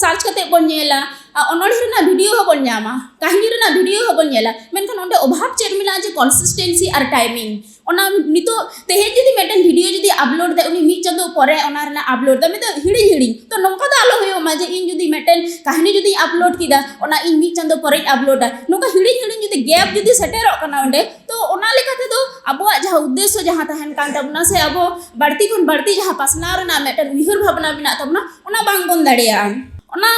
ᱥᱟᱨᱪ ᱠᱟᱛᱮ ᱵᱚᱱ ᱧᱮᱞᱟ, ᱟᱨ ᱚᱱᱚᱬᱦᱮ ᱨᱮᱱᱟᱜ ᱵᱷᱤᱰᱤᱭᱳ ᱦᱚᱸᱵᱚᱱ ᱧᱟᱢᱟ, ᱠᱟᱹᱦᱱᱤ ᱨᱮᱱᱟᱜ ᱵᱷᱤᱰᱤᱭᱳ ᱦᱚᱸᱵᱚᱱ ᱧᱮᱞᱟ, ᱢᱮᱱᱠᱷᱟᱱ ᱚᱸᱰᱮ ᱚᱵᱷᱟᱵᱽ ᱪᱮᱫ ᱢᱮᱱᱟᱜᱼᱟ? ᱡᱮ ᱠᱚᱱᱥᱤᱥᱴᱮᱱᱥᱤ ᱟᱨ ᱴᱟᱭᱢᱤᱝ᱾ ᱚᱱᱟ ᱱᱤᱛᱚᱜ ᱛᱮᱦᱮᱧ ᱡᱩᱫᱤ ᱢᱤᱫᱴᱮᱱ ᱵᱷᱤᱰᱤᱭᱳ ᱡᱩᱫᱤ ᱟᱯᱞᱳᱰ ᱫᱟᱭ, ᱩᱱᱤ ᱢᱤᱫ ᱪᱟᱸᱫᱳ ᱯᱚᱨᱮ ᱚᱱᱟ ᱨᱮᱱᱟᱜ ᱟᱯᱞᱳᱰ ᱫᱟ, ᱢᱮᱱᱫᱚ ᱦᱤᱲᱤᱧ ᱦᱤᱲᱤᱧ᱾ ᱛᱚ ᱱᱚᱝᱠᱟ ᱫᱚ ᱟᱞᱚ ᱦᱩᱭᱩᱜ ᱢᱟ ᱡᱮ ᱤᱧ ᱡᱩᱫᱤ ᱢᱤᱫᱴᱮᱱ ᱠᱟᱹᱦᱱᱤ ᱡᱩᱫᱤᱧ ᱟᱯᱞᱳᱰ ᱠᱮᱫᱟ, ᱚᱱᱟ ᱤᱧ ᱢᱤᱫ ᱪᱟᱸᱫᱳ ᱯᱚᱨᱮᱧ ᱟᱯᱞᱳᱰᱟ, ᱱᱚᱝᱠᱟ ᱦᱤᱲᱤᱧ ᱦᱤᱲᱤᱧ ᱡᱩᱫᱤ ᱜᱮᱯ ᱡᱩᱫᱤ ᱥᱮᱴᱮᱨᱚᱜ ᱠᱟᱱᱟ ᱚᱸᱰᱮ, ᱛᱚ ᱚᱱᱟ ᱞᱮᱠᱟ ᱛᱮᱫᱚ ᱟᱵᱚᱣᱟᱜ ᱡᱟᱦᱟᱸ ᱩᱫᱽᱫᱮᱥᱥᱚ ᱡᱟᱦᱟᱸ ᱛᱟᱦᱮᱱ ᱠᱟᱱ ᱛᱟᱵᱚᱱᱟ, ᱥᱮ ᱟᱵᱚ ᱵᱟᱹᱲᱛᱤ ᱠᱷᱚᱱ ᱵᱟᱹᱲᱛᱤ ᱡᱟᱦᱟᱸ ᱯᱟᱥᱱᱟᱣ ᱨᱮᱱᱟᱜ ᱢᱤᱫᱴᱮᱱ ᱩᱭᱦᱟᱹᱨ ᱵᱷᱟᱵᱽᱱᱟ ᱢᱮᱱᱟᱜ ᱛᱟᱵᱚᱱᱟ, ᱚᱱᱟ ᱵᱟᱝ ᱵᱚᱱ ᱫᱟᱲᱮᱭᱟᱜᱼᱟ᱾ ᱚᱱᱟ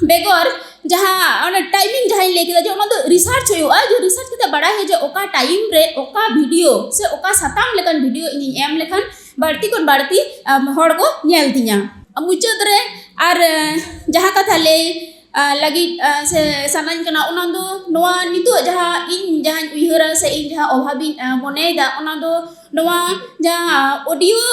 ᱵᱮᱜᱚᱨ ᱡᱟᱦᱟᱸ ᱚᱱᱟ ᱴᱟᱭᱢᱤᱝ ᱡᱟᱦᱟᱸᱧ ᱞᱟᱹᱭ ᱠᱮᱫᱟ, ᱡᱮ ᱚᱱᱟ ᱫᱚ ᱨᱤᱥᱟᱨᱪ ᱦᱩᱭᱩᱜᱼᱟ, ᱡᱮ ᱨᱤᱥᱟᱨᱪ ᱠᱟᱛᱮ ᱵᱟᱲᱟᱭ ᱦᱩᱭᱩᱜᱼᱟ ᱡᱮ ᱚᱠᱟ ᱴᱟᱭᱤᱢ ᱨᱮ ᱚᱠᱟ ᱵᱷᱤᱰᱤᱭᱳ ᱥᱮ ᱚᱠᱟ ᱥᱟᱛᱟᱢ ᱞᱮᱠᱟᱱ ᱵᱷᱤᱰᱤᱭᱳ ᱤᱧᱤᱧ ᱮᱢ ᱞᱮᱠᱷᱟᱱ ᱵᱟᱹᱲᱛᱤ ᱠᱷᱚᱱ ᱵᱟᱹᱲᱛᱤ, ᱟᱢ, ᱦᱚᱲ ᱠᱚ ᱧᱮᱞ ᱛᱤᱧᱟ᱾ ᱢᱩᱪᱟᱹᱫ ᱨᱮ ᱟᱨ, ᱮ, ᱡᱟᱦᱟᱸ ᱠᱟᱛᱷᱟ ᱞᱟᱹᱭ, ᱟ, ᱞᱟᱹᱜᱤᱫ, ᱟ, ᱥᱮ ᱥᱟᱱᱟᱧ ᱠᱟᱱᱟ, ᱚᱱᱟ ᱫᱚ ᱱᱚᱣᱟ ᱱᱤᱛᱚᱜ ᱡᱟᱦᱟᱸ ᱤᱧ ᱡᱟᱦᱟᱸᱧ ᱩᱭᱦᱟᱹᱨᱟ ᱥᱮ ᱤᱧ ᱡᱟᱦᱟᱸ ᱚᱵᱷᱟᱵᱤᱧ, ᱟ, ᱢᱚᱱᱮᱭᱮᱫᱟ, ᱚᱱᱟ ᱫᱚ ᱱᱚᱣᱟ ᱡᱟᱦᱟᱸ ᱚᱰᱤᱭᱳ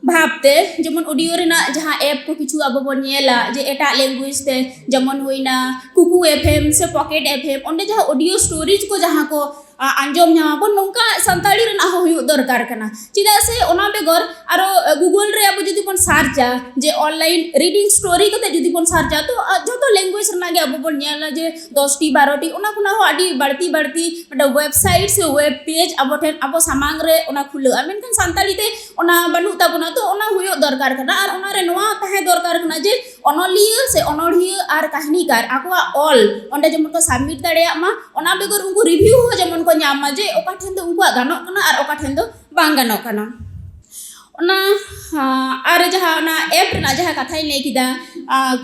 ᱵᱷᱟᱵᱽᱛᱮ, ᱡᱮᱢᱚᱱ ᱚᱰᱤᱭᱳ ᱨᱮᱱᱟᱜ ᱡᱟᱦᱟᱸ ᱮᱯ ᱠᱚ ᱠᱤᱪᱷᱩ ᱟᱵᱚ ᱵᱚᱱ ᱧᱮᱞᱟ, ᱡᱮ ᱮᱴᱟᱜ ᱞᱮᱝᱜᱩᱭᱮᱡᱽ ᱛᱮ, ᱡᱮᱢᱚᱱ ᱦᱩᱭᱱᱟ ᱠᱩᱠᱩ ᱮᱯᱷ ᱮᱢ ᱥᱮ ᱯᱚᱠᱮᱴ ᱮᱯᱷ ᱮᱢ, ᱚᱸᱰᱮ ᱡᱟᱦᱟᱸ ᱚᱰᱤᱭᱳ ᱥᱴᱳᱨᱤᱡᱽ ᱠᱚ ᱡᱟᱦᱟᱸ ᱠᱚ, ᱟ, ᱟᱸᱡᱚᱢ ᱧᱟᱢᱟᱵᱚᱱ, ᱱᱚᱝᱠᱟ ᱥᱟᱱᱛᱟᱲᱤ ᱨᱮᱱᱟᱜ ᱦᱚᱸ ᱦᱩᱭᱩᱜ ᱫᱚᱨᱠᱟᱨ ᱠᱟᱱᱟ᱾ ᱪᱮᱫᱟᱜ ᱥᱮ ᱚᱱᱟ ᱵᱮᱜᱚᱨ ᱟᱨᱚ, ᱟ, ᱜᱩᱜᱚᱞ ᱨᱮ ᱟᱵᱚ ᱡᱩᱫᱤ ᱵᱚᱱ ᱥᱟᱨᱪᱟ, ᱡᱮ ᱚᱱᱞᱟᱭᱤᱱ ᱨᱤᱰᱤᱝ ᱥᱴᱳᱨᱤ ᱠᱟᱛᱮ ᱡᱩᱫᱤ ᱵᱚᱱ ᱥᱟᱨᱪᱟ, ᱛᱚ, ᱟ, ᱡᱚᱛᱚ ᱞᱮᱝᱜᱩᱭᱮᱡᱽ ᱨᱮᱱᱟᱜ ᱜᱮ ᱟᱵᱚ ᱵᱚᱱ ᱧᱮᱞᱟ ᱡᱮ ᱫᱚᱥᱴᱤ ᱵᱟᱨᱚᱴᱤ, ᱚᱱᱟ ᱠᱷᱚᱱᱟᱜ ᱦᱚᱸ ᱟᱹᱰᱤ ᱵᱟᱹᱲᱛᱤ ᱵᱟᱹᱲᱛᱤ ᱢᱤᱫᱴᱟᱝ ᱣᱮᱵᱥᱟᱭᱤᱴ ᱥᱮ ᱣᱮᱵ ᱯᱮᱡᱽ ᱟᱵᱚ ᱴᱷᱮᱱ, ᱟᱵᱚ ᱥᱟᱢᱟᱝ ᱨᱮ ᱚᱱᱟ ᱠᱷᱩᱞᱟᱹᱜᱼᱟ, ᱢᱮᱱᱠᱷᱟᱱ ᱥᱟᱱᱛᱟᱲᱤ ᱛᱮ ᱚᱱᱟ ᱵᱟᱹᱱᱩᱜ ᱛᱟᱵᱚᱱᱟ᱾ ᱛᱚ ᱚᱱᱟ ᱦᱩᱭᱩᱜ ᱫᱚᱨᱠᱟᱨ ᱠᱟᱱᱟ, ᱟᱨ ᱚᱱᱟᱨᱮ ᱱᱚᱣᱟ ᱛᱟᱦᱮᱸ ᱫᱚᱨᱠᱟᱨ ᱠᱟᱱᱟ ᱡᱮ ᱚᱱᱚᱞᱤᱭᱟᱹ ᱥᱮ ᱚᱱᱚᱬᱦᱤᱭᱟᱹ ᱟᱨ ᱠᱟᱹᱦᱱᱤᱠᱟᱨ ᱟᱠᱚᱣᱟᱜ ᱚᱞ ᱚᱸᱰᱮ ᱡᱮᱢᱚᱱ ᱠᱚ ᱥᱟᱵᱢᱤᱴ ᱫᱟᱲᱮᱭᱟᱜ ᱢᱟ, ᱚᱱᱟ ᱵᱮᱜᱚᱨ ᱩᱱᱠᱩ ᱨᱤᱵᱷᱤᱭᱩ ᱦᱚᱸ ᱡᱮᱢᱚᱱ ᱠᱚ ᱧᱟᱢ ᱢᱟ ᱡᱮ ᱚᱠᱟ ᱴᱷᱮᱱ ᱫᱚ ᱩᱱᱠᱩᱣᱟᱜ ᱜᱟᱱᱚᱜ ᱠᱟᱱᱟ ᱟᱨ ᱚᱠᱟ ᱴᱷᱮᱱ ᱫᱚ ᱵᱟᱝ ᱜᱟᱱᱚᱜ ᱠᱟᱱᱟ᱾ ᱚᱱᱟ, ᱟᱨ ᱡᱟᱦᱟᱸ ᱚᱱᱟ ᱮᱯ ᱨᱮᱱᱟᱜ ᱡᱟᱦᱟᱸ ᱠᱟᱛᱷᱟᱧ ᱞᱟᱹᱭ ᱠᱮᱫᱟ,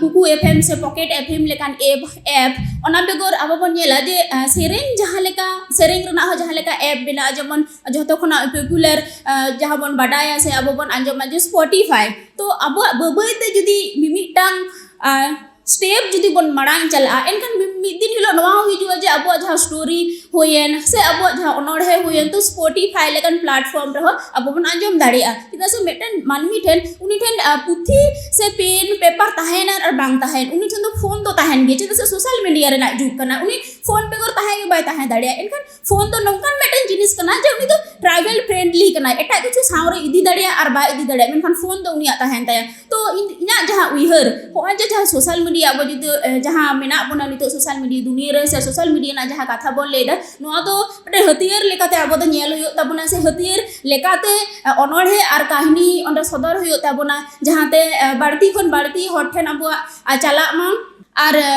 ᱠᱩᱠᱩ ᱮᱯᱷ ᱮᱢ ᱥᱮ ᱯᱚᱠᱮᱴ ᱮᱯᱷ ᱮᱢ ᱞᱮᱠᱟᱱ ᱮᱯ, ᱮᱯ, ᱚᱱᱟ ᱵᱮᱜᱚᱨ ᱟᱵᱚ ᱵᱚᱱ ᱧᱮᱞᱟ ᱡᱮ, ᱥᱮᱨᱮᱧ ᱡᱟᱦᱟᱸ ᱞᱮᱠᱟ, ᱥᱮᱨᱮᱧ ᱨᱮᱱᱟᱜ ᱦᱚᱸ ᱡᱟᱦᱟᱸ ᱞᱮᱠᱟ ᱮᱯ ᱢᱮᱱᱟᱜᱼᱟ, ᱡᱮᱢᱚᱱ ᱡᱷᱚᱛᱚ ᱠᱷᱚᱱᱟᱜ ᱯᱚᱯᱩᱞᱟᱨ, ᱡᱟᱦᱟᱸ ᱵᱚᱱ ᱵᱟᱰᱟᱭᱟ ᱥᱮ ᱟᱵᱚ ᱵᱚᱱ ᱟᱸᱡᱚᱢᱟ ᱡᱮ ᱥᱯᱚᱴᱤᱯᱷᱟᱭ᱾ ᱛᱚ ᱟᱵᱚᱣᱟᱜ ᱵᱟᱹᱭ ᱵᱟᱹᱭ ᱛᱮ ᱡᱩᱫᱤ ᱢᱤᱢᱤᱫᱴᱟᱝ, ᱥᱴᱮᱯ ᱡᱩᱫᱤ ᱵᱚᱱ ᱢᱟᱲᱟᱝ ᱪᱟᱞᱟᱜᱼᱟ, ᱮᱱᱠᱷᱟᱱ ᱢᱤᱢ-, ᱢᱤᱫ ᱫᱤᱱ ᱦᱤᱞᱳᱜ ᱱᱚᱣᱟ ᱦᱚᱸ ᱦᱤᱡᱩᱜᱼᱟ ᱡᱮ ᱟᱵᱚᱣᱟᱜ ᱡᱟᱦᱟᱸ ᱥᱴᱳᱨᱤ ᱦᱩᱭᱮᱱ ᱥᱮ ᱟᱵᱚᱣᱟᱜ ᱡᱟᱦᱟᱸ ᱚᱱᱚᱬᱦᱮ ᱦᱩᱭᱮᱱ, ᱛᱚ Spotify ᱞᱮᱠᱟᱱ ᱯᱞᱟᱴᱯᱷᱚᱨᱢ ᱨᱮᱦᱚᱸ ᱟᱵᱚ ᱵᱚᱱ ᱟᱸᱡᱚᱢ ᱫᱟᱲᱮᱭᱟᱜᱼᱟ᱾ ᱪᱮᱫᱟᱜ ᱥᱮ ᱢᱤᱫᱴᱮᱱ ᱢᱟᱹᱱᱢᱤ ᱴᱷᱮᱱ, ᱩᱱᱤ ᱴᱷᱮᱱ ᱟ, ᱯᱩᱛᱷᱤ ᱥᱮ ᱯᱮᱱ ᱯᱮᱯᱟᱨ ᱛᱟᱦᱮᱱ ᱟᱨ ᱵᱟᱝ ᱛᱟᱦᱮᱱ, ᱩᱱᱤ ᱴᱷᱮᱱ ᱫᱚ ᱯᱷᱳᱱ ᱫᱚ ᱛᱟᱦᱮᱱ ᱜᱮᱭᱟ᱾ ᱪᱮᱫᱟᱜ ᱥᱮ ᱥᱳᱥᱟᱞ ᱢᱤᱰᱤᱭᱟ ᱨᱮᱱᱟᱜ ᱡᱩᱜᱽ ᱠᱟᱱᱟ, ᱩᱱᱤ ᱯᱷᱳᱱ ᱵᱮᱜᱚᱨ ᱛᱟᱦᱮᱸ ᱜᱮ ᱵᱟᱭ ᱛᱟᱦᱮᱸ ᱫᱟᱲᱮᱭᱟᱜᱼᱟ᱾ ᱮᱱᱠᱷᱟᱱ ᱯᱷᱳᱱ ᱫᱚ ᱱᱚᱝᱠᱟᱱ ᱢᱤᱫᱴᱮᱱ ᱡᱤᱱᱤᱥ ᱠᱟᱱᱟ ᱡᱮ ᱩᱱᱤ ᱫᱚ ᱴᱨᱟᱵᱷᱮᱞ ᱯᱷᱨᱮᱱᱰᱞᱤ ᱠᱟᱱᱟᱭ, ᱮᱴᱟᱜ ᱠᱤᱪᱷᱩ ᱥᱟᱶᱨᱮ ᱤᱫᱤ ᱫᱟᱲᱮᱭᱟᱜᱼᱟ ᱟᱨ ᱵᱟᱭ ᱤᱫᱤ ᱫᱟᱲᱮᱭᱟᱜᱼᱟ, ᱢᱮᱱᱠᱷᱟᱱ ᱯᱷᱳᱱ ᱫᱚ ᱩᱱᱤᱭᱟᱜ ᱛᱟᱦᱮᱱ ᱛᱟᱭᱟ᱾ ᱛᱚ ᱤᱧ, ᱤᱧᱟᱹᱜ ᱡᱟᱦᱟᱸ ᱩᱭᱦᱟᱹᱨ, ᱱᱚᱜᱼᱚᱭ ᱡᱮ ᱡᱟᱦᱟᱸ ᱥᱳᱥᱟᱞ ᱢᱤᱰᱤᱭᱟ ᱟᱵᱚ ᱡᱩᱫᱤ ᱮ, ᱡᱟᱦᱟᱸ ᱢᱮᱱᱟᱜ ᱵᱚᱱᱟ ᱱᱤᱛᱚᱜ ᱥᱳᱥᱟᱞ ᱢᱤᱰᱤᱭᱟ ᱫᱩᱱᱤᱭᱟᱹ ᱨᱮ, ᱥᱮ ᱥᱳᱥᱟᱞ ᱢᱤᱰᱤᱭᱟ ᱨᱮᱱᱟᱜ ᱡᱟᱦᱟᱸ ᱠᱟᱛᱷᱟ ᱵᱚᱱ ᱞᱟᱹᱭᱫᱟ, ᱱᱚᱣᱟ ᱫᱚ ᱢᱤᱫᱴᱮᱱ ᱦᱟᱹᱛᱭᱟᱹᱨ ᱞᱮᱠᱟᱛᱮ ᱟᱵᱚ ᱫᱚ ᱧᱮᱞ ᱦᱩᱭᱩᱜ ᱛᱟᱵᱚᱱᱟ, ᱥᱮ ᱦᱟᱹᱛᱭᱟᱹᱨ ᱞᱮᱠᱟᱛᱮ ᱮ, ᱚᱱᱚᱬᱦᱮ ᱟᱨ ᱠᱟᱹᱦᱱᱤ ᱚᱸᱰᱮ ᱥᱚᱫᱚᱨ ᱦᱩᱭᱩᱜ ᱛᱟᱵᱚᱱᱟ, ᱡᱟᱦᱟᱸᱛᱮ ᱮ, ᱵᱟᱹᱲᱛᱤ ᱠᱷᱚᱱ ᱵᱟᱹᱲᱛᱤ ᱦᱚᱲ ᱴᱷᱮᱱ ᱟᱵᱚᱣᱟᱜ ᱮ, ᱪᱟᱞᱟᱜ ᱢᱟ᱾ ᱟᱨ ᱮ,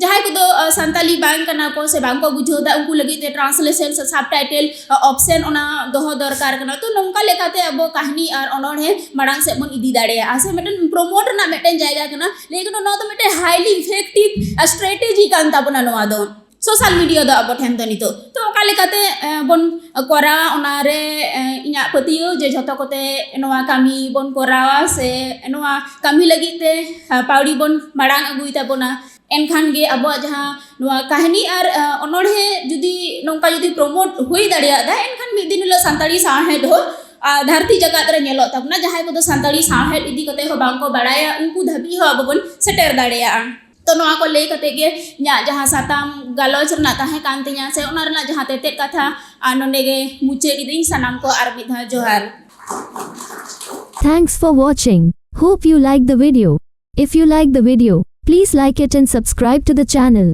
ᱡᱟᱦᱟᱸᱭ ᱠᱚᱫᱚ ᱮ, ᱥᱟᱱᱛᱟᱞᱤ ᱵᱟᱝ ᱠᱟᱱᱟ ᱠᱚ ᱥᱮ ᱵᱟᱝ ᱠᱚ ᱵᱩᱡᱷᱟᱹᱣ ᱫᱟ, ᱩᱱᱠᱩ ᱞᱟᱹᱜᱤᱫ ᱛᱮ ᱴᱨᱟᱱᱥᱞᱮᱥᱚᱱ ᱥᱮ ᱥᱟᱵᱴᱟᱭᱴᱮᱞ ᱚᱯᱥᱮᱱ ᱚᱱᱟ ᱫᱚᱦᱚ ᱫᱚᱨᱠᱟᱨ ᱠᱟᱱᱟ᱾ ᱛᱚ ᱱᱚᱝᱠᱟ ᱞᱮᱠᱟᱛᱮ ᱟᱵᱚ ᱠᱟᱹᱦᱱᱤ ᱟᱨ ᱚᱱᱚᱬᱦᱮ ᱢᱟᱲᱟᱝ ᱥᱮᱫ ᱵᱚᱱ ᱤᱫᱤ ᱫᱟᱲᱮᱭᱟᱜᱼᱟ, ᱥᱮ ᱢᱤᱫᱴᱮᱱ ᱯᱨᱳᱢᱳᱴ ᱨᱮᱱᱟᱜ ᱢᱤᱫᱴᱮᱱ ᱡᱟᱭᱜᱟ ᱠᱟᱱᱟ᱾ ᱞᱟᱹᱭ ᱜᱟᱱᱚᱜᱼᱟ, ᱱᱚᱣᱟ ᱫᱚ ᱢᱤᱫᱴᱮᱱ ᱦᱟᱭᱞᱤ ᱤᱯᱷᱮᱠᱴᱤᱵᱷ ᱥᱴᱨᱮᱴᱮᱡᱤ ᱠᱟᱱ ᱛᱟᱵᱚᱱᱟ ᱱᱚᱣᱟ ᱫᱚ, ᱥᱳᱥᱟᱞ ᱢᱤᱰᱤᱭᱟ ᱫᱚ ᱟᱵᱚ ᱴᱷᱮᱱ ᱫᱚ ᱱᱤᱛᱚᱜ᱾ ᱛᱚ ᱚᱠᱟ ᱞᱮᱠᱟᱛᱮ ᱮ, ᱵᱚᱱ ᱠᱚᱨᱟᱣᱟ, ᱚᱱᱟᱨᱮ ᱮ, ᱤᱧᱟᱹᱜ ᱯᱟᱹᱛᱭᱟᱹᱣ ᱡᱮ ᱡᱷᱚᱛᱚ ᱠᱚᱛᱮ ᱱᱚᱣᱟ ᱠᱟᱹᱢᱤ ᱵᱚᱱ ᱠᱚᱨᱟᱣᱟ, ᱥᱮ ᱱᱚᱣᱟ ᱠᱟᱹᱢᱤ ᱞᱟᱹᱜᱤᱫ ᱛᱮ ᱮ, ᱯᱟᱹᱣᱲᱤ ᱵᱚᱱ ᱢᱟᱲᱟᱝ ᱟᱹᱜᱩᱭ ᱛᱟᱵᱚᱱᱟ᱾ ᱮᱱᱠᱷᱟᱱ ᱜᱮ ᱟᱵᱚᱣᱟᱜ ᱡᱟᱦᱟᱸ ᱱᱚᱣᱟ ᱠᱟᱹᱦᱱᱤ ᱟᱨ ᱮ, ᱚᱱᱚᱬᱦᱮ ᱡᱩᱫᱤ ᱱᱚᱝᱠᱟ ᱡᱩᱫᱤ ᱯᱨᱳᱢᱳᱴ ᱦᱩᱭ ᱫᱟᱲᱮᱭᱟᱜᱼᱟ, ᱮᱱᱠᱷᱟᱱ ᱢᱤᱫ ᱫᱤᱱ ᱦᱤᱞᱳᱜ ᱥᱟᱱᱛᱟᱲᱤ ᱥᱟᱶᱦᱮᱫ ᱦᱚᱸ ᱟ, ᱫᱷᱟᱹᱨᱛᱤ ᱡᱟᱠᱟᱛ ᱨᱮ ᱧᱮᱞᱚᱜ ᱛᱟᱵᱚᱱᱟ᱾ ᱡᱟᱦᱟᱸᱭ ᱠᱚᱫᱚ ᱥᱟᱱᱛᱟᱲᱤ ᱥᱟᱶᱦᱮᱫ ᱤᱫᱤ ᱠᱟᱛᱮ ᱦᱚᱸ ᱵᱟᱝ ᱠᱚ ᱵᱟᱲᱟᱭᱟ, ᱩᱱᱠᱩ ᱫᱷᱟᱹᱵᱤᱡ ᱦᱚᱸ ᱟᱵᱚ ᱵᱚᱱ ᱥᱮᱴᱮᱨ ᱫᱟᱲᱮᱭᱟᱜᱼᱟ᱾ ᱛᱚ ᱱᱚᱣᱟ ᱠᱚ ᱞᱟᱹᱭ ᱠᱟᱛᱮ ᱜᱮ ᱤᱧᱟᱹᱜ ᱡᱟᱦᱟᱸ ᱥᱟᱛᱟᱢ ᱜᱟᱞᱚᱪ ᱨᱮᱱᱟᱜ ᱛᱟᱦᱮᱸ ᱠᱟᱱ ᱛᱤᱧᱟᱹ, ᱥᱮ ᱚᱱᱟ ᱨᱮᱱᱟᱜ ᱡᱟᱦᱟᱸ ᱛᱮᱛᱮᱫ ᱠᱟᱛᱷᱟ, ᱟᱨ ᱱᱚᱰᱮ ᱜᱮ ᱢᱩᱪᱟᱹᱫ ᱤᱫᱟᱹᱧ᱾ ᱥᱟᱱᱟᱢ ᱠᱚ ᱟᱨ ᱢᱤᱫ ᱫᱷᱟᱣ ᱡᱚᱦᱟᱨ᱾ Thanks for watching. Hope you like the video. If you like the video, please like it and subscribe to the channel.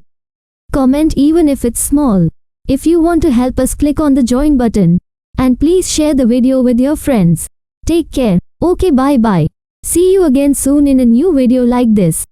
Comment even if it's small. If you want to help us, click on the join button. And please share the video with your friends. Take care. Okay, bye bye. See you again soon in a new video like this.